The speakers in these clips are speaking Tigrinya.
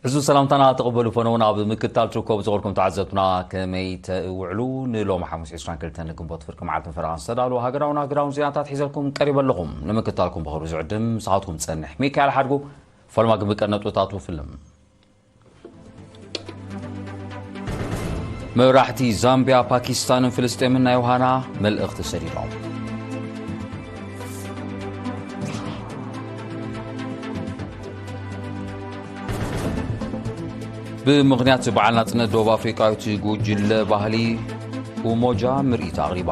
ሕዙ ሰላምታና ተቐበሉ ፈነውን ኣብ ምክታል ትርከቡ ዝኸርኩም ተዓዘብትና ከመይ ተውዕሉ? ንሎም ሓሙስ ዕስራን ክልተን ግንቦት ፍርቂ መዓልትን ፈረቓን ዝተዳለዉ ሃገራውን ሃገራውን ዜናታት ሒዘልኩም ቀሪበ ኣለኹም። ንምክታልኩም ብኽብሪ ዝዕድም ምሳኻትኩም ዝጸንሕ ሚካኤል ሓድጉ። ፈለማ ግን ብቀነጥብታቱ ፍልም። መራሕቲ ዛምቢያ፣ ፓኪስታንን ፍልስጤምን ናይ ዮሃና መልእኽቲ ሰዲዶም። ብምኽንያት በዓል ናጽነት ደቡብ ኣፍሪቃዊት ጉጅለ ባህሊ ኡሞጃ ምርኢት ኣቕሪባ።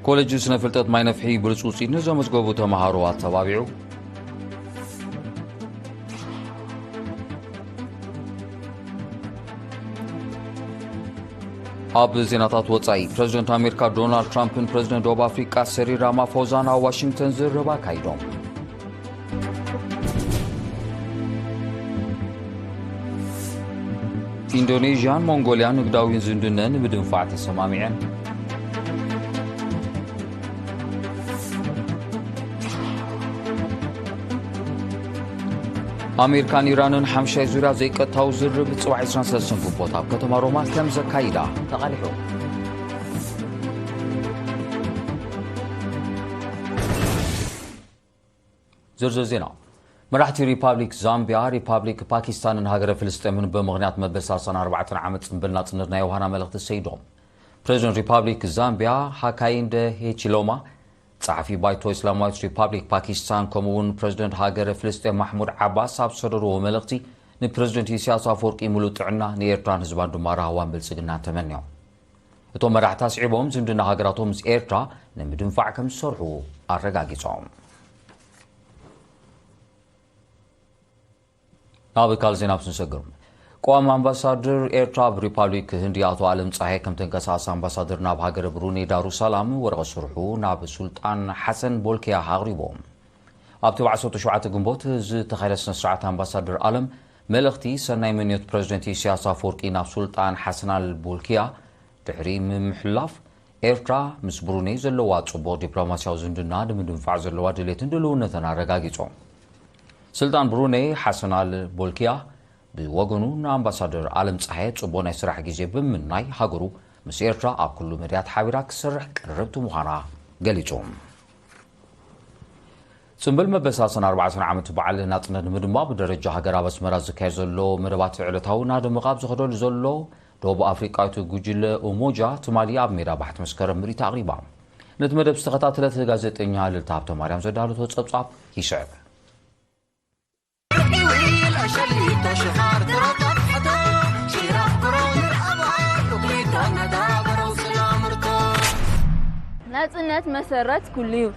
ኮሌጅ ስነ ፍልጠት ማይ ነፍሒ ብሉጽ ውጽኢት ንዘመዝገቡ ተምሃሮ ኣተባቢዑ። ኣብ ዜናታት ወጻኢ፣ ፕረዚደንት ኣሜሪካ ዶናልድ ትራምፕን ፕረዚደንት ደቡብ ኣፍሪቃ ሰሪል ራማፎዛን ኣብ ዋሽንግተን ዝርርብ ኣካይዶም። ኢንዶኔዥያን ሞንጎልያን ንግዳዊ ዝምድነን ንምድንፋዕ ተሰማሚዐን። ኣሜሪካን ኢራንን ሓምሻይ ዙርያ ዘይቀጥታዊ ዝርርብ ጽባሕ ዕስራን ሰለስተን ግንቦት ኣብ ከተማ ሮማ ከም ዘካይዳ ተቓሊሑ። ዝርዝር ዜና። መራሕቲ ሪፓብሊክ ዛምቢያ፣ ሪፓብሊክ ፓኪስታንን ሃገረ ፍልስጤምን ብምኽንያት መበል ሰላሳን ኣርባዕተን ዓመት ጽንብል ናጽነት ናይ ዮሃና መልእኽቲ ሰይዶም። ፕረዚደንት ሪፓብሊክ ዛምቢያ ሃካይንደ ሄቺሎማ፣ ጸሓፊ ባይቶ እስላማዊት ሪፓብሊክ ፓኪስታን፣ ከምኡ እውን ፕረዚደንት ሃገረ ፍልስጤም ማሕሙድ ዓባስ ኣብ ዝሰደድዎ መልእኽቲ፣ ንፕረዚደንት ኢሳያስ ኣፈወርቂ ምሉእ ጥዕና፣ ንኤርትራን ህዝባን ድማ ራህዋን ብልጽግናን ተመንዮም። እቶም መራሕቲ ኣስዒቦም፣ ዝምድና ሃገራቶም ምስ ኤርትራ ንምድንፋዕ ከም ዝሰርሑ ኣረጋጊጾም። ናብ ካልእ ዜና ኣብ ስንሰግር፣ ቀዋሚ ኣምባሳደር ኤርትራ ኣብ ሪፓብሊክ ህንዲ ኣቶ ኣለም ጸሃየ፣ ከም ተንቀሳቓሲ ኣምባሳደር ናብ ሃገረ ብሩኔ ዳሩሳላም ወረቐት ስርሑ ናብ ሱልጣን ሓሰን ቦልኪያ ኣቕሪቦም። ኣብቲ ብዓሰርተ ሸውዓተ ግንቦት ዝተኻየደ ስነ ስርዓት፣ ኣምባሳደር ኣለም መልእኽቲ ሰናይ ምንዮት ፕረዚደንት ኢሳያስ ኣፈወርቂ ናብ ሱልጣን ሓሰን ኣል ቦልኪያ ድሕሪ ምምሕልላፍ፣ ኤርትራ ምስ ብሩኔ ዘለዋ ጽቡቕ ዲፕሎማስያዊ ዝምድና ንምድንፋዕ ዘለዋ ድሌትን ድልውነትን ኣረጋጊጾም። ስልጣን ብሩኔ ሓሰን ኣል ቦልኪያ ብወገኑ፣ ንኣምባሳደር ኣለም ጸሃየ ጽቡቕ ናይ ስራሕ ግዜ ብምምናይ፣ ሃገሩ ምስ ኤርትራ ኣብ ኩሉ መዳያት ሓቢራ ክትሰርሕ ቅርብቲ ምዃና ገሊጹ። ጽምብል መበል ሰላሳን ኣርባዕተን ዓመት በዓል ናጽነት ንምድማቕ፣ ብደረጃ ሃገር ኣብ ኣስመራ ዝካየድ ዘሎ መደባት ዕለታዊ እናደመቐ ኣብ ዝኸደሉ ዘሎ፣ ደቡብ ኣፍሪቃዊት ጉጅለ ኡሞጃ ትማሊ ኣብ ሜዳ ባሕቲ መስከረም ምርኢት ኣቕሪባ። ነቲ መደብ ዝተኸታተለት ጋዜጠኛ ልልታ ሃብተማርያም ዘዳለቶ ጸብጻብ ይስዕብ። ናጽነት መሰረት ኩሉ እዩ።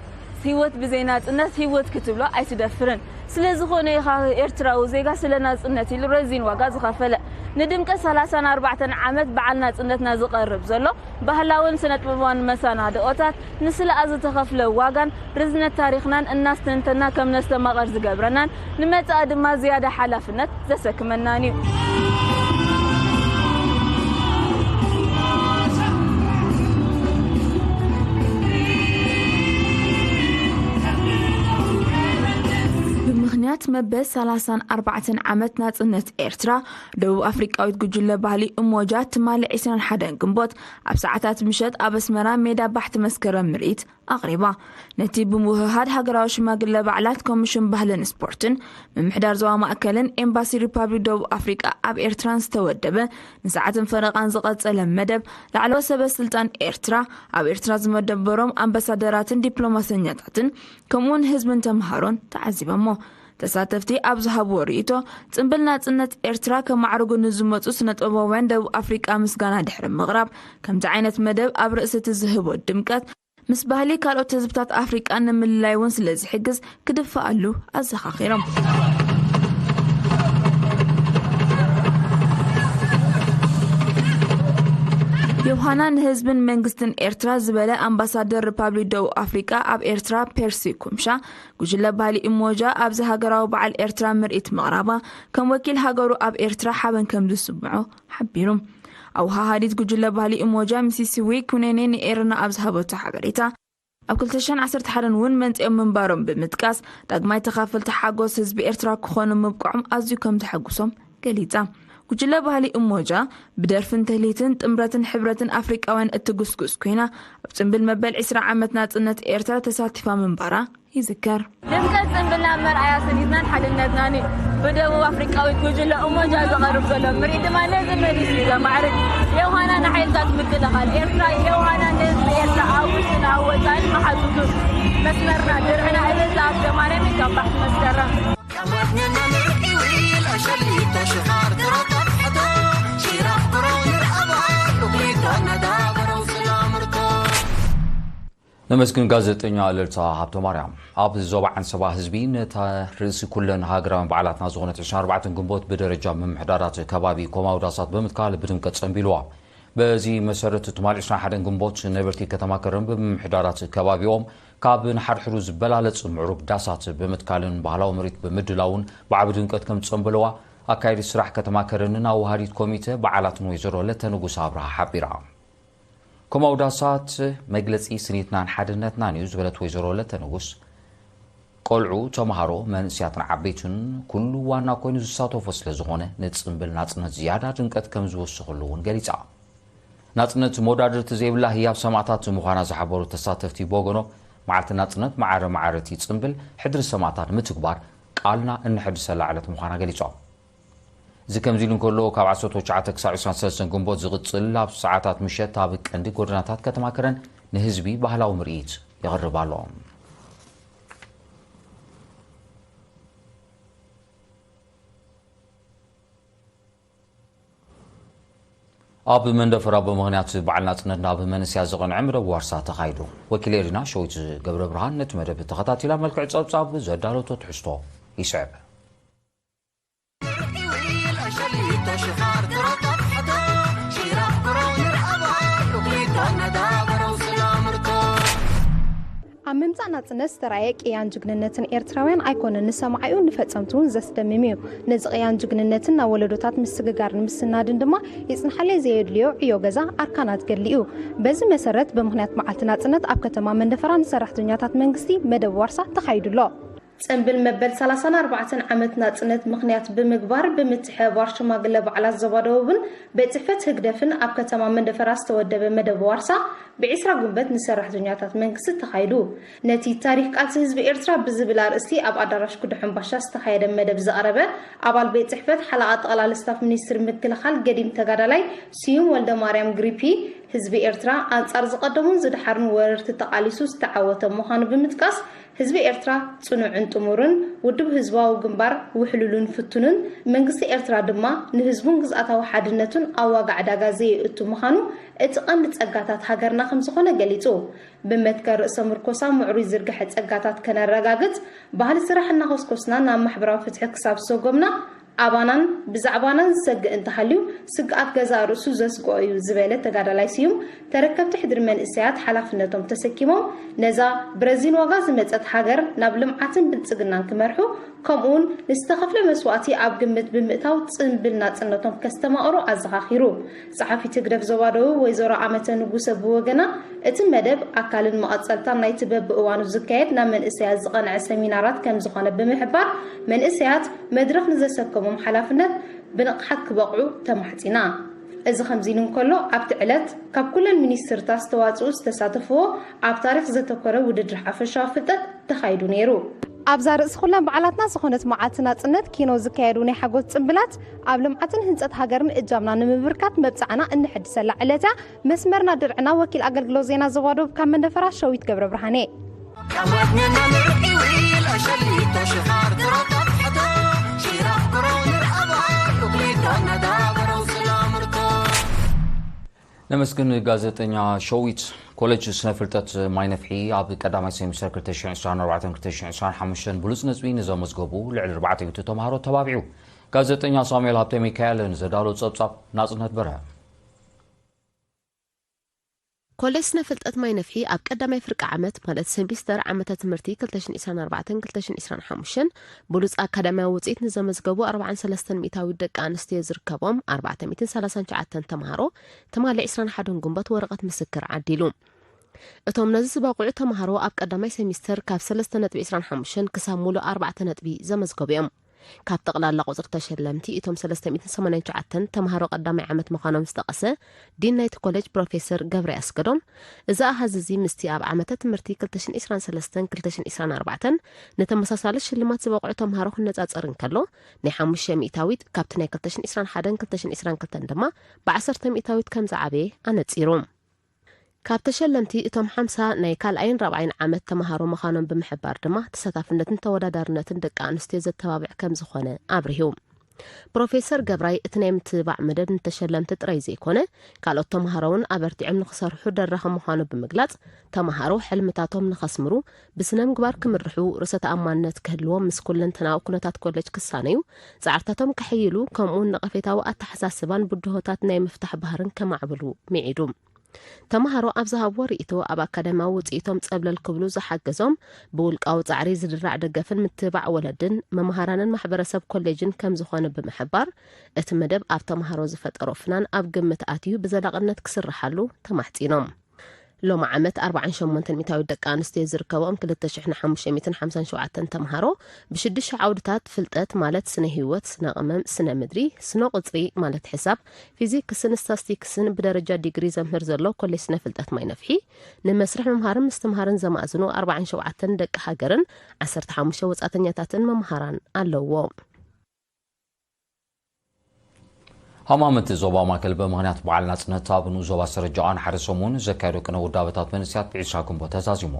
ህይወት ብዘይ ናጽነት ህይወት ክትብሎ ኣይትደፍርን። ስለ ዝኾነ ኢኻ ኤርትራዊ ዜጋ ስለ ናጽነት ኢሉ ረዚን ዋጋ ዝኸፈለ። ንድምቀት ሰላሳን ኣርባዕተን ዓመት በዓል ናጽነትና ዝቐርብ ዘሎ ባህላውን ስነ-ጥበባውን መሰናድኦታት፣ ንስለ ኣብ ዝተኸፍለ ዋጋን ርዝነት ታሪኽናን እናስተንተና ከም ነስተማቐር ዝገብረናን ንመጻኢ ድማ ዝያዳ ሓላፍነት ዘሰክመናን እዩ። ብምኽንያት መበል ሰላሳን ኣርባዕተን ዓመት ናጽነት ኤርትራ፣ ደቡብ ኣፍሪቃዊት ጉጅለ ባህሊ እሞጃ ትማሊ ዕስራን ሓደን ግንቦት ኣብ ሰዓታት ምሸት ኣብ ኣስመራ ሜዳ ባሕቲ መስከረም ምርኢት ኣቕሪባ። ነቲ ብምውህሃድ ሃገራዊ ሽማግለ ባዕላት ኮሚሽን ባህልን ስፖርትን፣ ምምሕዳር ዞባ ማእከልን ኤምባሲ ሪፓብሊክ ደቡብ ኣፍሪቃ ኣብ ኤርትራን ዝተወደበ ንሰዓትን ፈረቓን ዝቐጸለ መደብ፣ ላዕለዎት ሰበ ስልጣን ኤርትራ፣ ኣብ ኤርትራ ዝመደበሮም ኣምባሳደራትን ዲፕሎማሰኛታትን፣ ከምኡውን ህዝብን ተምሃሮን ተዓዚቦሞ። ተሳተፍቲ ኣብ ዝሃብዎ ርእይቶ፣ ጽምብል ናጽነት ኤርትራ ከማዕርጉ ንዝመጹ ስነ-ጥበባውያን ደቡብ ኣፍሪቃ ምስጋና ድሕሪ ምቕራብ፣ ከምዚ ዓይነት መደብ ኣብ ርእሲ እቲ ዝህቦ ድምቀት፣ ምስ ባህሊ ካልኦት ህዝብታት ኣፍሪቃ ንምልላይ እውን ስለ ዝሕግዝ ክድፈኣሉ ኣዘኻኺሮም። ዮሃና ንህዝብን መንግስትን ኤርትራ ዝበለ ኣምባሳደር ሪፓብሊክ ደቡብ ኣፍሪቃ ኣብ ኤርትራ ፐርሲ ኩምሻ፣ ጉጅለ ባህሊ ኢሞጃ ኣብዚ ሃገራዊ በዓል ኤርትራ ምርኢት ምቕራባ፣ ከም ወኪል ሃገሩ ኣብ ኤርትራ ሓበን ከም ዝስምዖ ሓቢሩ። ኣወሃሃዲት ጉጅለ ባህሊ ኢሞጃ ሚሲስ ዊ ኩኔኔ ንኤረና ኣብ ዝሃበቶ ሓበሬታ፣ ኣብ ክልተ ሽሕን ዓሰርተ ሓደን እውን መንጽኦም ምንባሮም ብምጥቃስ፣ ዳግማይ ተኻፈልቲ ሓጎስ ህዝቢ ኤርትራ ክኾኑ ምብቅዖም ኣዝዩ ከም ዘሐጉሶም ገሊጻ። ጉጅለ ባህሊ እሞጃ፣ ብደርፍን ትልሂትን ጥምረትን ሕብረትን ኣፍሪቃውያን እትጉስጉስ ኮይና፣ ኣብ ጽምብል መበል ዕስራ ዓመት ናጽነት ኤርትራ ተሳቲፋ ምንባራ ይዝከር። ድምቀት ጽምብልና መርኣያ ስኒትናን ሓድነትናን እዩ። ብደቡብ ኣፍሪቃዊት ጉጅለ እሞጃ ዝቐርብ ዘሎ ምርኢት ድማ ነዚ መሊሱ ዘማዕርግ። የውሃና ንሓይልታት ምክልኻል ኤርትራ፣ የውሃና ንህዝቢ ኤርትራ ኣብ ውሽጥን ኣብ ወጻኢን መሓዙቱ መስመርና ድርዕና እብል ዝኣስገማርያም ይጋባሕ መስከረም። ነመስግን ጋዜጠኛ እልልታ ሃብተማርያም። ኣብ ዞባ ዓንሰባ ህዝቢ ነታ ርእሲ ኩለን ሃገራውያን በዓላትና ዝኾነት ዕስራን ኣርባዕተን ግንቦት ብደረጃ ምምሕዳራት ከባቢ ኮማውዳሳት ብምትካል ብድምቀት ጸንቢልዋ። በዚ መሰረት ትማል ዕስራን ሓደን ግንቦት ነበርቲ ከተማ ከረን ብምምሕዳራት ከባቢኦም ካብ ንሓድሕዱ ዝበላለጽ ምዕሩግ ዳሳት ብምትካልን ባህላዊ ምርኢት ብምድላውን ብዓቢ ድምቀት ከም ዝጸንበልዋ ኣካየዲት ስራሕ ከተማ ከረንን ኣዋሃዲት ኮሚተ በዓላትን ወይዘሮ ለተንጉስ ኣብርሃ ሓቢራ። ኮማውዳሳት መግለጺ ስኒትናን ሓድነትናን እዩ ዝበለት ወይዘሮ ለተንጉስ፣ ቆልዑ፣ ተምሃሮ፣ መንእስያትን ዓበይትን ኩሉ ዋና ኮይኑ ዝሳተፎ ስለ ዝኾነ ንጽምብል ናጽነት ዝያዳ ድምቀት ከም ዝወስኽሉ እውን ገሊጻ። ናጽነት መወዳድርቲ ዘይብላ ህያብ ሰማእታት ምዃና ዝሓበሩ ተሳተፍቲ ብወገኖም፣ መዓልቲ ናጽነት ማዕረ ማዕረ እቲ ጽምብል ሕድሪ ሰማእታት ንምትግባር ቃልና እንሕድሰላ ዕለት ምዃና ገሊጾም። እዚ ከምዚ ኢሉ እንከሎ፣ ካብ ዓሰርተ ትሽዓተ ክሳብ ዕስራን ሰለስተን ግንቦት ዝቕጽል ኣብ ሰዓታት ምሸት ኣብ ቀንዲ ጎደናታት ከተማ ከረን ንህዝቢ ባህላዊ ምርኢት ይቕርብ ኣሎ። ኣብ መንደፈራ ብምኽንያት በዓል ናጽነት ናብ መንእስያ ዝቐንዐ መደብ ዋርሳ ተኻይዱ። ወኪል ኤሪና ሸዊት ገብረ ብርሃን ነቲ መደብ ተኸታቲላ መልክዕ ጸብጻብ ዘዳለቶ ትሕዝቶ ይስዕብ። ኣብ ምምጻእ ናጽነት ዝተራእየ ቅያን ጅግንነትን ኤርትራውያን ኣይኮነን ንሰማዓዩ ንፈጸምቱ እውን ዘስደምም እዩ። ነዚ ቅያን ጅግንነትን ናብ ወለዶታት ምስግጋር ንምስናድን ድማ ይጽንሓለይ ዘየድልዮ ዕዮ ገዛ ኣርካናት ገድሊ እዩ። በዚ መሰረት ብምኽንያት መዓልቲ ናጽነት ኣብ ከተማ መንደፈራ ንሰራሕተኛታት መንግስቲ መደብ ዋርሳ ተኻይዱ ኣሎ። ጽንብል መበል ሰላሳን ኣርባዕተን ዓመት ናጽነት ምኽንያት ብምግባር ብምትሕብባር ሽማግለ በዓላት ዞባ ደቡብን ቤት ጽሕፈት ህግደፍን ኣብ ከተማ መንደፈራ ዝተወደበ መደብ ዋርሳ ብዒስራ ጉንበት ንሰራሕተኛታት መንግስቲ ተኻይዱ። ነቲ ታሪኽ ቃልሲ ህዝቢ ኤርትራ ብዝብል ኣርእስቲ ኣብ ኣዳራሽ ኩዱ ሕምባሻ ዝተኻየደ መደብ ዘቕረበ ኣባል ቤት ጽሕፈት ሓለቓ ጠቕላሊ ስታፍ ሚኒስትሪ ምክልኻል ገዲም ተጋዳላይ ስዩም ወልደማርያም ግሪፒ፣ ህዝቢ ኤርትራ ኣንጻር ዝቐደሙን ዝደሓሩን ወረርቲ ተቓሊሱ ዝተዓወተ ምዃኑ ብምጥቃስ፣ ህዝቢ ኤርትራ ጽኑዕን ጥሙርን፣ ውድብ ህዝባዊ ግንባር ውሕሉልን ፍቱንን፣ መንግስቲ ኤርትራ ድማ ንህዝቡን ግዝኣታዊ ሓድነቱን ኣብ ዋጋ ዕዳጋ ዘየእቱ ምዃኑ እቲ ቀንዲ ጸጋታት ሃገርና ከምዝኾነ ገሊጹ። ብመትከል ርእሰ ምርኮሳ ምዕሩይ ዝርግሐ ጸጋታት ከነረጋግጽ፣ ባህሊ ስራሕ እናኾስኮስና ናብ ማሕበራዊ ፍትሒ ክሳብ ዝሰጎምና፣ ኣባናን ብዛዕባናን ዝሰግእ እንተሃልዩ፣ ስግኣት ገዛእ ርእሱ ዘስግኦ እዩ ዝበለ ተጋዳላይ ስዩም፣ ተረከብቲ ሕድሪ መንእሰያት ሓላፍነቶም ተሰኪሞም ነዛ ብረዚን ዋጋ ዝመጸት ሃገር ናብ ልምዓትን ብልጽግናን ክመርሑ፣ ከምኡውን ንዝተኸፍለ መስዋእቲ ኣብ ግምት ብምእታው ጽንብል ናጽነቶም ከስተማቕሩ ኣዘኻኺሩ። ጸሓፊት ህግደፍ ዞባ ደቡብ ወይዘሮ ኣመተ ንጉሰ ብወገና፣ እቲ መደብ ኣካልን መቐጸልታን ናይቲ በብእዋኑ ዝካየድ ናብ መንእሰያት ዝቐንዐ ሰሚናራት ከምዝኾነ ብምሕባር፣ መንእሰያት መድረኽ ንዘሰከሞም ሓላፍነት ብንቕሓት ክበቕዑ ተማሕጺና። እዚ ከምዚ ኢሉ እንከሎ፣ ኣብቲ ዕለት ካብ ኩለን ሚኒስትርታት ዝተዋጽኡ ዝተሳተፍዎ ኣብ ታሪኽ ዘተኮረ ውድድር ሓፈሻዊ ፍልጠት ተኻይዱ ነይሩ። ኣብዛ ርእሲ ኩለን በዓላትና ዝኾነት መዓልቲ ናጽነት ኪኖ ዝካየዱ ናይ ሓጎስ ጽምብላት ኣብ ልምዓትን ህንጸት ሃገርን እጃምና ንምብርካት መብጽዓና እንሕድሰላ ዕለት እያ። መስመርና ድርዕና ወኪል ኣገልግሎት ዜና ዞባ ደቡብ ካብ መንደፈራ ሸዊት ገብረ ብርሃኔ። ነመስግን ጋዜጠኛ ሸዊት። ኮሌጅ ስነ ፍልጠት ማይነፍሒ ኣብ ቀዳማይ ሴሚስተር ክልተ ሽሕን ዕስራን ኣርባዕተን ክልተ ሽሕን ዕስራን ሓሙሽተን ብሉጽ ነጥቢ ንዘመዝገቡ ልዕሊ ኣርባዕተ ሚእቲ ተምሃሮ ተባቢዑ። ጋዜጠኛ ሳሙኤል ሃብተ ሚካኤል ንዘዳሎ ጸብጻብ ናጽነት በርሀ። ኮሌጅ ስነ ፍልጠት ማይ ነፍሒ ኣብ ቀዳማይ ፍርቂ ዓመት ማለት ሴምቢስተር ዓመተ ትምህርቲ ክልተ ሽሕን ዕስራን ኣርባዕተን ክልተ ሽሕን ዕስራን ሓሙሽተን ብሉጽ ኣካዳሚያዊ ውጽኢት ንዘመዝገቡ ኣርባዓን ሰለስተን ሚእታዊት ደቂ ኣንስትዮ ዝርከቦም ኣርባዕተ ሚእትን ሰላሳን ትሽዓተን ተምሃሮ ትማሊ ዕስራን ሓደን ጉንበት ወረቐት ምስክር ዓዲሉ። እቶም ነዚ ዝበቕዑ ተምሃሮ ኣብ ቀዳማይ ሴሚስተር ካብ ሰለስተ ነጥቢ ዕስራን ሓሙሽተን ክሳብ ሙሉእ ኣርባዕተ ነጥቢ ዘመዝገቡ እዮም። ካብ ጠቕላላ ቁጽሪ ተሸለምቲ እቶም ሰለስተ ሚእትን ሰማንያን ትሽዓተን ተምሃሮ ቀዳማይ ዓመት ምዃኖም ዝጠቐሰ ዲን ናይቲ ኮሌጅ ፕሮፌሰር ገብረ ኣስገዶም፣ እዚ ኣሃዝ እዚ ምስቲ ኣብ ዓመተ ትምህርቲ ክልተ ሽሕን ዕስራን ሰለስተን ክልተ ሽሕን ዕስራን ኣርባዕተን ንተመሳሳሊ ሽልማት ዝበቕዑ ተምሃሮ ክነጻጸር እንከሎ፣ ናይ ሓሙሽተ ሚእታዊት ካብቲ ናይ ክልተ ሽሕን ዕስራን ሓደን ክልተ ሽሕን ዕስራን ክልተን ድማ ብዓሰርተ ሚእታዊት ከም ዝዓበየ ኣነጺሩ። ካብ ተሸለምቲ እቶም ሓምሳ ናይ ካልኣይን ራብዓይን ዓመት ተምሃሮ ምዃኖም ብምሕባር ድማ ተሳታፍነትን ተወዳዳርነትን ደቂ ኣንስትዮ ዘተባብዕ ከም ዝኾነ ኣብሪሁ። ፕሮፌሰር ገብራይ እቲ ናይ ምትብባዕ መደብ ንተሸለምቲ ጥራይ ዘይኮነ፣ ካልኦት ተምሃሮ እውን ኣበርቲዖም ንኽሰርሑ ደራኺ ምዃኑ ብምግላጽ፣ ተምሃሮ ሕልምታቶም ንኸስምሩ፣ ብስነ ምግባር ክምርሑ፣ ርእሰ ተኣማንነት ክህልዎም፣ ምስ ኩለንተናዊ ኩነታት ኮሌጅ ክሳነዩ፣ ጻዕርታቶም ከሐይሉ፣ ከምኡውን ነቐፌታዊ ኣተሓሳስባን ብድሆታት ናይ ምፍታሕ ባህርን ከማዕብሉ ምዒዱ። ተምሃሮ ኣብ ዝሃብዎ ርእይቶ፣ ኣብ ኣካዳሚያዊ ውጽኢቶም ጸብለል ክብሉ ዝሓገዞም ብውልቃዊ ጻዕሪ ዝድራዕ ደገፍን ምትብባዕ ወለድን፣ መምሃራንን ማሕበረሰብ ኮሌጅን ከም ዝኾነ ብምሕባር፣ እቲ መደብ ኣብ ተምሃሮ ዝፈጠሮ ፍናን ኣብ ግምት ኣትዩ ብዘላቕነት ክስርሓሉ ተማሕጺኖም። ሎሚ ዓመት ኣርባዓን ሸሞንተን ሚእታዊት ደቂ ኣንስትዮ ዝርከብኦም ክልተ ሽሕን ሓሙሽተ ሚእትን ሓምሳን ሸውዓተን ተምሃሮ ብሽዱሽተ ዓውድታት ፍልጠት ማለት ስነ ህይወት፣ ስነ ቅመም፣ ስነ ምድሪ፣ ስነ ቁጽሪ ማለት ሕሳብ፣ ፊዚክስን ስታስቲክስን ብደረጃ ዲግሪ ዘምህር ዘሎ ኮሌጅ ስነ ፍልጠት ማይ ነፍሒ፣ ንመስርሕ ምምሃርን ምስትምሃርን ዘማእዝኑ ኣርባዓን ሸውዓተን ደቂ ሃገርን ዓሰርተ ሓሙሽተ ወጻእተኛታትን መምሃራን ኣለዎ። ሃማመት ዞባ ማእከል ብምኽንያት በዓል ናጽነት ኣብ ንኡስ ዞባ ሰረጃ ሓደ ሰሙን ዘካየዶ ቅነ ውዳበታት መንእሰያት ብዒስራ ግንቦት ተዛዚሙ።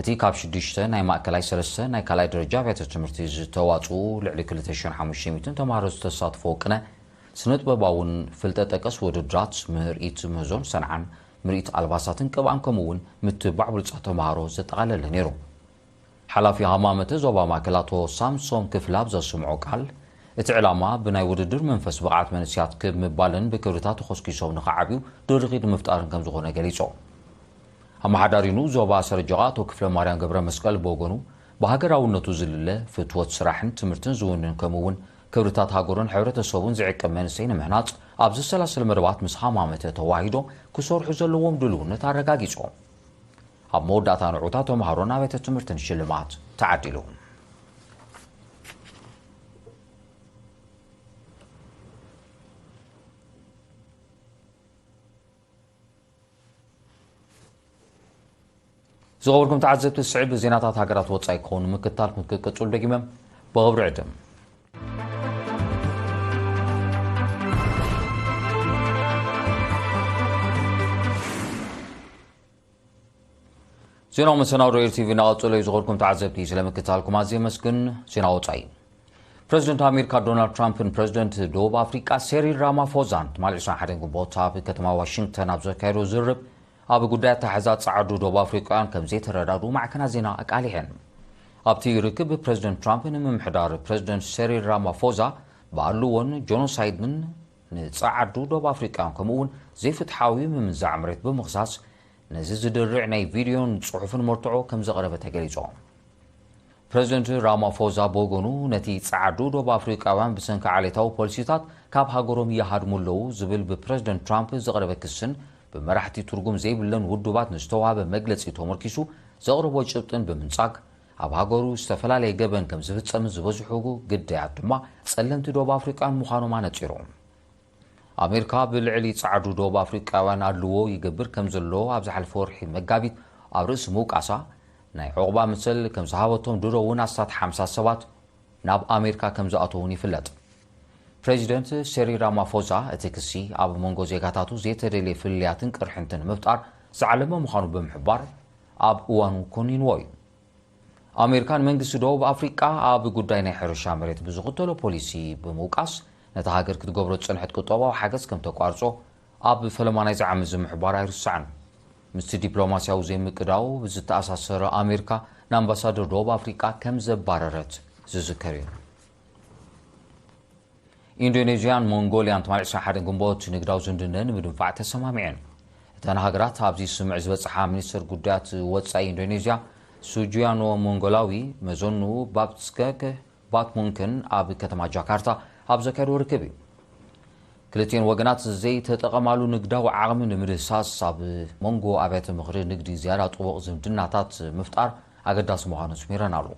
እቲ ካብ ሽዱሽተ ናይ ማእከላይ ሰለስተ ናይ ካልኣይ ደረጃ ኣብያተ ትምህርቲ ዝተዋጽኡ ልዕሊ ክልተ ሽሕን ሓሙሽተ ሚእትን ተምሃሮ ዝተሳትፎ ቅነ፣ ስነ ጥበባውን ፍልጠት ጠቀስ ውድድራት፣ ምርኢት ምህዞን ሰንዓን፣ ምርኢት ኣልባሳትን ቅብኣን ከምኡ እውን ምትብባዕ ብሉጻት ተምሃሮ ዘጠቓለለ ነይሩ። ሓላፊ ሃማመተ ዞባ ማእከል ኣቶ ሳምሶም ክፍለ ኣብ ዘስምዖ ቃል፣ እቲ ዕላማ ብናይ ውድድር መንፈስ ብቕዓት መንእሰያት ክብ ምባልን ብክብርታት ተኾስኪሶም ንኽዓብዩ ድርኺት ንምፍጣርን ከም ዝኾነ ገሊጾም። ኣመሓዳሪ ንኡስ ዞባ ሰረጀቓ ኣቶ ክፍለ ማርያም ገብረ መስቀል ብወገኑ፣ ብሃገራውነቱ ዝልለ ፍትወት ስራሕን ትምህርትን ዝውንን ከምኡ እውን ክብርታት ሃገሩን ሕብረተሰቡን ዝዕቅብ መንእሰይ ንምህናጽ ኣብ ዝሰላሰል መደባት ምስ ሃማመተ ተዋሂዶ ክሰርሑ ዘለዎም ድልውነት ኣረጋጊጾም። ኣብ መወዳእታ ንዑታ ተምሃሮን ኣብያተ ትምህርትን ሽልማት ተዓዲሉ። ዝኸበርኩም ተዓዘብቲ፣ ስዕብ ዜናታት ሃገራት ወጻኢ ክኸውን ምክታል ክትቅጽሉ ደጊመ ብኽብሪ ዕድም። ዜናዊ መሰናዶ ኤር ቲቪ እናቐጸሎ እዩ። ዝኸበርኩም ተዓዘብቲ፣ ስለ ምክታልኩም ኣዝየ የመስግን። ዜና ወጻኢ። ፕረዚደንት ኣሜሪካ ዶናልድ ትራምፕን ፕረዚደንት ደቡብ ኣፍሪቃ ሴሪል ራማፎዛን ትማሊ ዕስራን ሓደን ግንቦት ኣብ ከተማ ዋሽንግተን ኣብ ዘካየዶ ዝርርብ፣ ኣብ ጉዳይ ኣተሓሕዛ ጸዓዱ ደቡብ ኣፍሪቃውያን ከም ዘይተረዳድኡ ማዕከናት ዜና ኣቃሊሐን። ኣብቲ ርክብ ፕረዚደንት ትራምፕ ንምምሕዳር ፕረዚደንት ሴሪል ራማፎዛ ብኣድልዎን ጆኖሳይድን ንጸዓዱ ደቡብ ኣፍሪቃውያን ከምኡ እውን ዘይፍትሓዊ ምምንዛዕ መሬት ብምኽሳስ ነዚ ዝድርዕ ናይ ቪድዮን ጽሑፍን መርትዖ ከም ዘቕረበ ተገሊጹ። ፕረዚደንት ራማፎዛ ብወገኑ ነቲ ጸዓዱ ደቡብ ኣፍሪቃውያን ብሰንኪ ዓሌታዊ ፖሊሲታት ካብ ሃገሮም ይሃድሙ ኣለዉ ዝብል ብፕረዚደንት ትራምፕ ዝቐረበ ክስን ብመራሕቲ ትርጉም ዘይብለን ውድባት ንዝተዋህበ መግለጺ ተመርኪሱ ዘቕረቦ ጭብጥን ብምንጻግ፣ ኣብ ሃገሩ ዝተፈላለየ ገበን ከም ዝፍጸምን ዝበዝሑ ግዳያት ድማ ጸለምቲ ደቡብ ኣፍሪቃውያን ምዃኖም ኣነጺሩ። ኣሜሪካ ብልዕሊ ጸዓዱ ደቡብ ኣፍሪቃውያን ኣድልዎ ይገብር ከም ዘሎ ኣብ ዝሓለፈ ወርሒ መጋቢት ኣብ ርእሲ ምውቃሳ፣ ናይ ዑቕባ መሰል ከም ዝሃበቶም ድሮ እውን ኣስታት ሓምሳ ሰባት ናብ ኣሜሪካ ከም ዝኣተዉን ይፍለጥ። ፕሬዚደንት ሴሪል ራማፎዛ እቲ ክሲ ኣብ መንጎ ዜጋታቱ ዘይተደልየ ፍልልያትን ቅርሕንትን ንምፍጣር ዝዓለመ ምዃኑ ብምሕባር ኣብ እዋኑ ኮኒንዎ እዩ። ኣሜሪካን መንግስቲ ደቡብ ኣፍሪቃ ኣብ ጉዳይ ናይ ሕርሻ መሬት ብዝኽተሎ ፖሊሲ ብምውቃስ፣ ነታ ሃገር ክትገብሮ ዝጸንሐት ቁጠባዊ ሓገዝ ከም ተቋርጾ ኣብ ፈለማ ናይዚ ዓመት እዚ ምሕባር ኣይርሳዕን። ምስቲ ዲፕሎማስያዊ ዘይምቅዳው ብዝተኣሳሰረ ኣሜሪካ ንኣምባሳደር ደቡብ ኣፍሪቃ ከም ዘባረረት ዝዝከር እዩ። ኢንዶኔዥያን ሞንጎልያን ትማሊ ዕስራን ሓደን ግንቦት ንግዳዊ ዝምድነን ንምድንፋዕ ተሰማሚዐን። እተን ሃገራት ኣብዚ ስምዕ ዝበጽሓ ሚኒስትር ጉዳያት ወጻኢ ኢንዶኔዥያ ሱጂያኖ ሞንጎላዊ መዘኑ ባብስከክ ባትሙንክን ኣብ ከተማ ጃካርታ ኣብ ዘካየድዎ ርክብ እዩ። ክልቲኤን ወገናት ዘይተጠቐማሉ ንግዳዊ ዓቕሚ ንምድህሳስ ኣብ መንጎ ኣብያተ ምኽሪ ንግዲ ዝያዳ ጥቡቕ ዝምድናታት ምፍጣር ኣገዳሲ ምዃኑ ኣስሚረን ኣለዎ።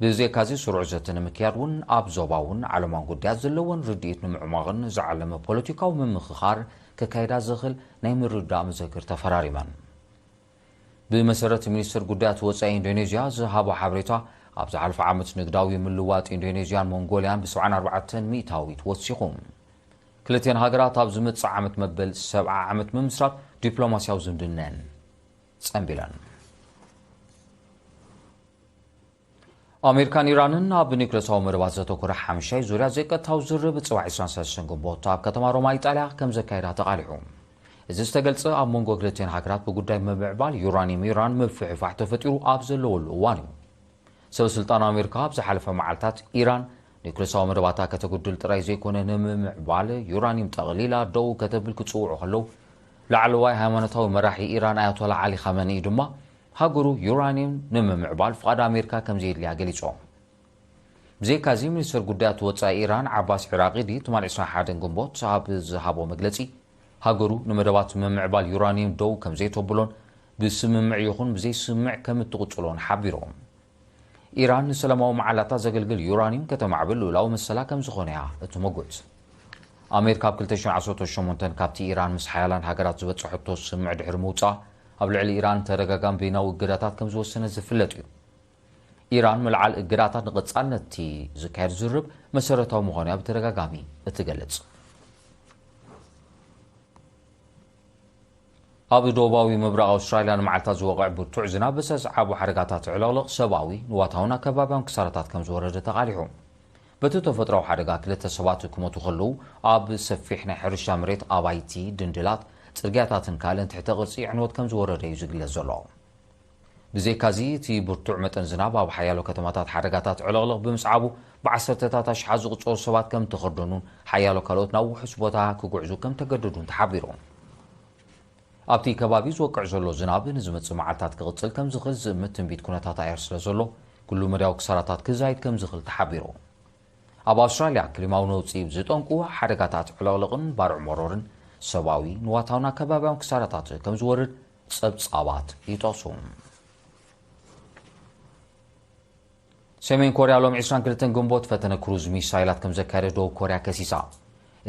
ብዘይካዚ ስሩዕ ዘተ ንምክያድ እውን ኣብ ዞባውን ዓለማውን ጉዳያት ዘለወን ርድኢት ንምዕሟቕን ዝዓለመ ፖለቲካዊ ምምኽኻር ከካይዳ ዝኽእል ናይ ምርዳእ መዘክር ተፈራሪመን። ብመሰረት ሚኒስትር ጉዳያት ወጻኢ ኢንዶኔዥያ ዝሃቦ ሓበሬታ፣ ኣብ ዝሓለፈ ዓመት ንግዳዊ ምልዋጥ ኢንዶኔዥያን ሞንጎልያን ብ74 ሚእታዊት ወሲኹ። ክልቲኤን ሃገራት ኣብ ዝመጽእ ዓመት መበል ሰብዓ ዓመት ምምስራት ዲፕሎማስያዊ ዝምድነን ጸንቢለን። ኣሜሪካን ኢራንን ኣብ ኒውክለሳዊ መደባት ዘተኮረ ሓምሻይ ዙርያ ዘይቀጥታዊ ዝርርብ ጽባሕ 23 ግንቦት ኣብ ከተማ ሮማ ኢጣልያ ከም ዘካየዳ ተቓሊዑ። እዚ ዝተገልጸ ኣብ መንጎ ክልቲኤን ሃገራት ብጉዳይ ምምዕባል ዩራኒየም ኢራን ምፍሕፋሕ ተፈጢሩ ኣብ ዘለወሉ እዋን እዩ። ሰብ ስልጣን ኣሜሪካ ኣብ ዝሓለፈ መዓልታት ኢራን ኒውክለሳዊ መደባታ ከተጉድል ጥራይ ዘይኮነ ንምምዕባል ዩራኒየም ጠቕሊላ ደው ከተብል ክጽውዑ ከለዉ፣ ላዕለዋይ ሃይማኖታዊ መራሒ ኢራን ኣያቶላ ዓሊ ኻመኒ ድማ ሃገሩ ዩራኒየም ንምምዕባል ፍቓድ ኣሜሪካ ከም ዘየድልያ ገሊጾም። ብዘይካዚ ሚኒስትር ጉዳያት ወጻኢ ኢራን ዓባስ ዒራቂዲ ትማሊ 21 ግንቦት ኣብ ዝሃቦ መግለጺ፣ ሃገሩ ንመደባት ምምዕባል ዩራኒየም ደው ከም ዘይተብሎን ብስምምዕ ይኹን ብዘይስምምዕ ከም እትቕጽሎን ሓቢሮም። ኢራን ንሰላማዊ መዓላታ ዘገልግል ዩራኒየም ከተማዕብል ልኡላዊ መሰላ ከም ዝኾነ እያ እትመጉት። ኣሜሪካ ኣብ 2018 ካብቲ ኢራን ምስ ሓያላን ሃገራት ዝበጽሐቶ ስምምዕ ድሕሪ ምውጻእ፣ ኣብ ልዕሊ ኢራን ተደጋጋሚ በይናዊ እገዳታት ከም ዝወሰነ ዝፍለጥ እዩ። ኢራን ምልዓል እገዳታት ንቐጻልነት'ቲ ዝካየድ ዝርርብ መሰረታዊ ምዃኑ እያ ብተደጋጋሚ እትገልጽ። ኣብ ደቡባዊ ምብራቕ ኣውስትራልያ ንመዓልታት ዝወቕዕ ብርቱዕ ዝናብ ብዘስዓቦ ሓደጋታት ዕልቕልቕ ሰብኣዊ፣ ንዋታውን ኣከባብያውን ክሳራታት ከም ዝወረደ ተቓሊሑ። በቲ ተፈጥሮኣዊ ሓደጋ ክልተ ሰባት ክሞቱ ከለዉ፣ ኣብ ሰፊሕ ናይ ሕርሻ መሬት ኣባይቲ፣ ድንድላት፣ ጽርግያታትን ካልእን ትሕተ ቅርጺ ዕንወት ከም ዝወረደ እዩ ዝግለጽ ዘሎ። ብዘይካዚ፣ እቲ ብርቱዕ መጠን ዝናብ ኣብ ሓያሎ ከተማታት ሓደጋታት ዕልቕልቕ ብምስዓቡ፣ ብዓሰርተታት ኣሽሓት ዝቑጸሩ ሰባት ከም እተኸርደኑን ሓያሎ ካልኦት ናብ ውሑስ ቦታ ክጉዕዙ ከም ተገደዱን ተሓቢሩ። ኣብቲ ከባቢ ዝወቅዕ ዘሎ ዝናብ ንዝመጽእ መዓልታት ክቕጽል ከም ዝኽእል ዝእምት ትንቢት ኩነታት ኣየር ስለ ዘሎ፣ ኩሉ መዳያዊ ክሳራታት ክዛይድ ከም ዝኽእል ተሓቢሩ። ኣብ ኣውስትራልያ ክሊማዊ ነውጺ ዝጠንቁ ሓደጋታት ዕልቕልቕን ባርዕ መሮርን ሰብኣዊ፣ ንዋታውን ኣከባብያውን ክሳራታት ከም ዝወርድ ጸብጻባት ይጠቕሱ። ሰሜን ኮርያ ሎም 22 ግንቦት ፈተነ ክሩዝ ሚሳይላት ከም ዘካየደ ደቡብ ኮርያ ከሲሳ።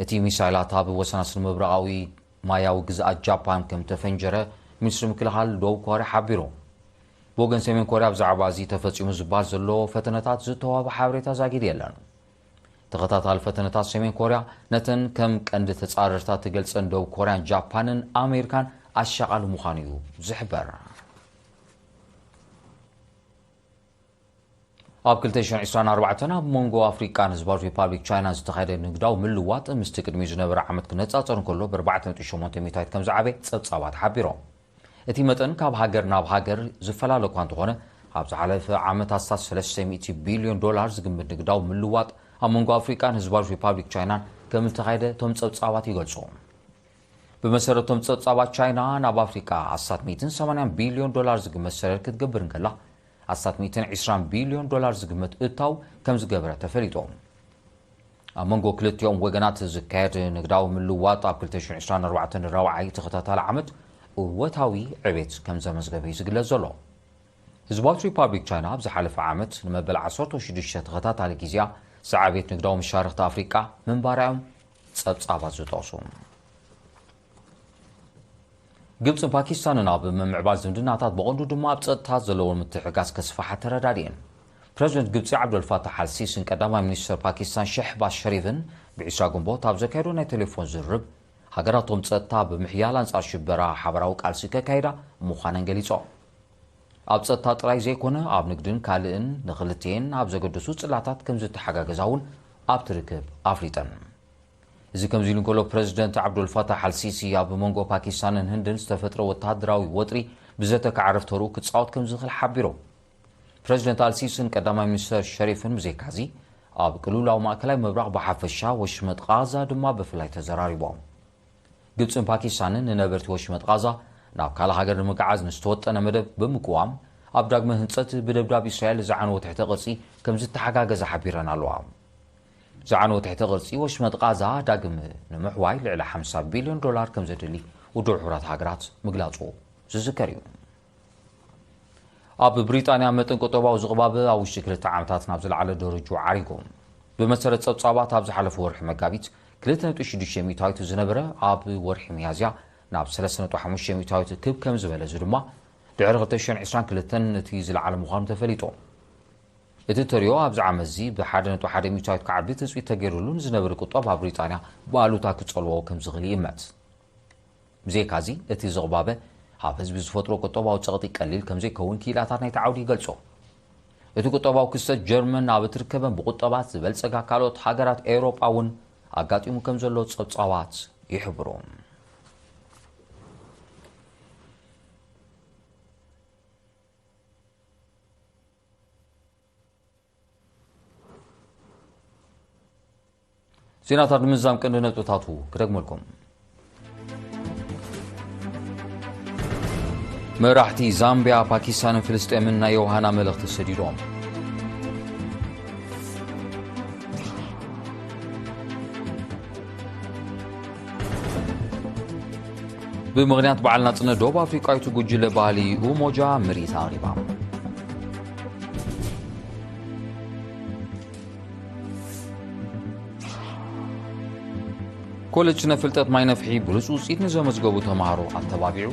እቲ ሚሳይላት ኣብ ወሰናስን ምብራቓዊ ማያዊ ግዝኣት ጃፓን ከም ተፈንጀረ ሚኒስትሪ ምክልኻል ደቡብ ኮርያ ሓቢሩ። ብወገን ሰሜን ኮርያ ብዛዕባ እዚ ተፈጺሙ ዝበሃል ዘሎ ፈተነታት ዝተዋህበ ሓበሬታ ዛጊድ የለን። ተኸታታሊ ፈተነታት ሰሜን ኮርያ ነተን ከም ቀንዲ ተጻረርታ ትገልጸን ደቡብ ኮርያን ጃፓንን ኣሜሪካን ኣሻቓሊ ምዃኑ እዩ ዝሕበር። ኣብ 2024 ኣብ መንጎ ኣፍሪቃን ህዝባዊ ሪፓብሊክ ቻይናን ዝተኻየደ ንግዳዊ ምልዋጥ ምስቲ ቅድሚኡ ዝነበረ ዓመት ክነጻጸር እንከሎ ብ4.8 ሚታዊት ከም ዝዓበየ ጸብጻባት ሓቢሮም። እቲ መጠን ካብ ሃገር ናብ ሃገር ዝፈላለ እኳ እንተኾነ፣ ኣብ ዝሓለፈ ዓመት ኣስታት 300 ቢልዮን ዶላር ዝግምት ንግዳዊ ምልዋጥ ኣብ መንጎ ኣፍሪቃን ህዝባዊ ሪፓብሊክ ቻይናን ከም ዝተኻየደ እቶም ጸብጻባት ይገልጹ። ብመሰረቶም ጸብጻባት ቻይና ናብ ኣፍሪቃ ኣስታት 180 ቢልዮን ዶላር ዝግመት ሰደድ ክትገብር እንከላ፣ ኣስታት 120 ቢልዮን ዶላር ዝግመት እታው ከም ዝገበረ ተፈሊጡ። ኣብ መንጎ ክልቲኦም ወገናት ዝካየድ ንግዳዊ ምልዋጥ ኣብ 2024 ራብዓይ ተኸታታሊ ዓመት እወታዊ ዕቤት ከም ዘመዝገበ እዩ ዝግለጽ ዘሎ። ህዝባዊት ሪፓብሊክ ቻይና ኣብ ዝሓለፈ ዓመት ንመበል 16 ተኸታታሊ ግዜኣ ዝዓበየት ንግዳዊ መሻርኽቲ ኣፍሪቃ ምንባራ እዮም ጸብጻባት ዝጠቕሱ። ግብጽን ፓኪስታንን ኣብ ምምዕባል ዝምድናታት ብቐንዱ ድማ ኣብ ጸጥታ ዘለዎም ምትሕግጋዝ ከስፍሓ ተረዳዲኤን። ፕረዚደንት ግብጺ ዓብደልፋታሕ ኣልሲስን ቀዳማይ ሚኒስትር ፓኪስታን ሸህባዝ ሸሪፍን ብ20 ግንቦት ኣብ ዘካየዶ ናይ ቴሌፎን ዝርርብ፣ ሃገራቶም ጸጥታ ብምሕያል ኣንጻር ሽበራ ሓበራዊ ቃልሲ ከካይዳ ምዃነን ገሊጾም። ኣብ ጸጥታ ጥራይ ዘይኮነ፣ ኣብ ንግድን ካልእን ንኽልቲኤን ኣብ ዘገድሱ ጽላታት ከም ዝተሓጋገዛ እውን ኣብቲ ርክብ ኣፍሊጠን። እዚ ከምዚ ኢሉ እንከሎ፣ ፕረዚደንት ዓብዱልፋታሕ ኣልሲሲ ኣብ መንጎ ፓኪስታንን ህንድን ዝተፈጥረ ወተሃደራዊ ወጥሪ ብዘተ ከዓርፍ ተርኡ ክጻወት ከም ዝኽእል ሓቢሮም። ፕረዚደንት ኣልሲስን ቀዳማይ ሚኒስተር ሸሪፍን ብዘይካዚ፣ ኣብ ቅልውላው ማእከላይ ምብራቕ ብሓፈሻ፣ ወሽመጥ ቓዛ ድማ ብፍላይ ተዘራሪቦም። ግብጽን ፓኪስታንን ንነበርቲ ወሽመጥ ቓዛ ናብ ካልእ ሃገር ንምግዓዝ ንዝተወጠነ መደብ ብምቅዋም፣ ኣብ ዳግመ ህንጸት ብደብዳብ እስራኤል ዝዓነወ ትሕተ ቅርጺ ከም ዝተሓጋገዛ ሓቢረን ኣለዋ። ዝዓነወ ትሕተ ቅርጺ ወሽመጥ ቃዛ ዳግም ንምሕዋይ ልዕሊ ሓምሳ ቢልዮን ዶላር ከም ዘድሊ ውድብ ሕቡራት ሃገራት ምግላጹ ዝዝከር እዩ። ኣብ ብሪጣንያ መጠን ቁጠባዊ ዝቕባበ ኣብ ውሽጢ ክልተ ዓመታት ናብ ዝለዓለ ደረጃ ዓሪጉ። ብመሰረት ጸብጻባት ኣብ ዝሓለፈ ወርሒ መጋቢት ክልተ ነጥቢ ሽዱሽተ ሚእታዊት ዝነበረ ኣብ ወርሒ ሚያዝያ ናብ ሰለስተ ነጥቢ ሓሙሽተ ሚእታዊት ክብ ከም ዝበለ፣ እዚ ድማ ድሕሪ ክልተ ሽሕን ዕስራን ክልተን እቲ ዝለዓለ ምዃኑ ተፈሊጡ። እቲ ተሪኦ ኣብዚ ዓመት እዚ ብ ሓደ ነጥቢ ሓደ ሚእታዊት ክዓቢ ትጽቢት ተገይሩሉ ንዝነበረ ቁጠባ ብሪጣንያ ብኣሉታ ክጸልዎ ከም ዝኽእል ይእመት። ብዘይካዚ እቲ ዝቕባበ ኣብ ህዝቢ ዝፈጥሮ ቁጠባዊ ጸቕጢ ቀሊል ከም ዘይከውን ክኢላታት ናይቲ ዓውዲ ይገልጹ። እቲ ቁጠባዊ ክስተት ጀርመን ኣብ እትርከበን ብቁጠባት ዝበልጸጋ ካልኦት ሃገራት ኤውሮጳ እውን ኣጋጢሙ ከም ዘሎ ጸብጻባት ይሕብሩ። ዜናታት ንምዝዛም ቀንዲ ነጥብታቱ ክደግመልኩም። መራሕቲ ዛምቢያ፣ ፓኪስታንን ፍልስጤምን ናይ ዮሃና መልእኽቲ ሰዲዶም። ብምኽንያት በዓል ናጽነት ደቡብ ኣፍሪቃዊት ጉጅለ ባህሊ ኡሞጃ ምርኢት ኣቕሪባ። ኮሌጅ ስነ ፍልጠት ማይ ነፍሒ ብሉጽ ውጽኢት ንዘመዝገቡ ተማሃሮ ኣተባቢዑ።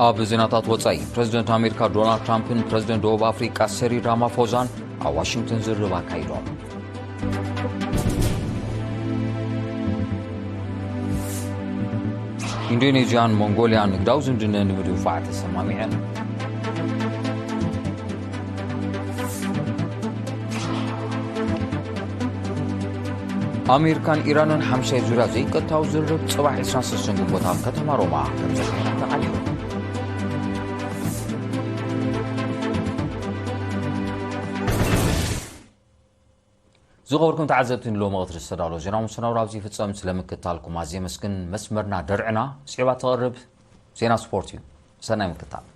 ኣብ ዜናታት ወጻኢ፣ ፕረዚደንት ኣሜሪካ ዶናልድ ትራምፕን ፕረዚደንት ደቡብ ኣፍሪቃ ሰሪል ራማፎዛን ኣብ ዋሽንግተን ዝርርብ ኣካይዶም። ኢንዶኔዥያን ሞንጎልያን ንግዳዊ ዝምድነን ንምድንፋዕ ተሰማሚዐን። ኣሜሪካን ኢራንን ሓምሻይ ዙርያ ዘይቀጥታዊ ዝርርብ ጽባሕ ዕስራን ሰለስተን ግንቦት ኣብ ከተማ ሮማ ከም ዘካየዳ ተቓሊዑ። ዝኸበርኩም ተዓዘብቲ፣ ንሎሚ ቀትሪ ዝተዳለወ ዜና መሰናዶ ኣብዚ ይፍጸም። ስለ ምክትታልኩም ኣዝየ የመስግን። መስመርና ደርዕና ስዒባ ትቐርብ ዜና ስፖርት እዩ። ሰናይ ምክትታል።